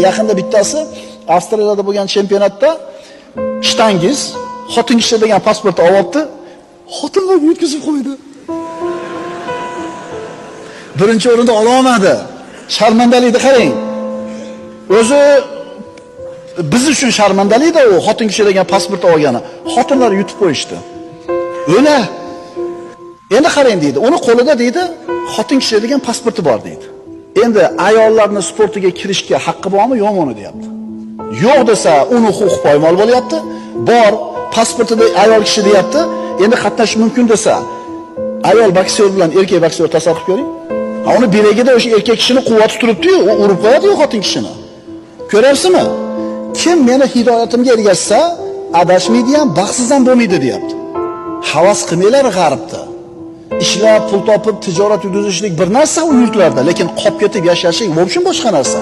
Yaqinda bittasi Avstraliyada bo'lgan chempionatda shtangiz xotin kishi degan pasport olyapti, xotinlarga yetkazib qo'ydi. Birinchi o'rinda ola olmadi. Sharmandalikni qarang. O'zi biz uchun sharmandalik-da u xotin kishi degan pasport olgani. Xotinlar yutib qo'yishdi. O'la. Endi qarang deydi, uni qo'lida deydi, xotin kishi degan pasporti bor deydi. Endi ayollarning sportiga kirishga haqqi bormi, yo'qmi uni deyapti. Yo'q desa, uni huquq poymol bo'lyapti. Bor, pasportida ayol kishi deyapti. Endi qatnashish mumkin desa, ayol boksyor bilan erkak boksyor tasavvur qilib ko'ring. Ha, uni bilagida o'sha erkak kishini quvvati turibdi-yu, u urib qo'yadi-yu xotin kishini. Ko'ryapsizmi? Kim meni hidoyatimga ergashsa, adashmaydi ham, baxtsiz ham bo'lmaydi deyapti. Havas qilmanglar g'arbda. Ishlab, pul topib, tijorat yurgizishlik bir narsa u yurtlarda, lekin qolib ketib yashashlik, в общем, boshqa narsa.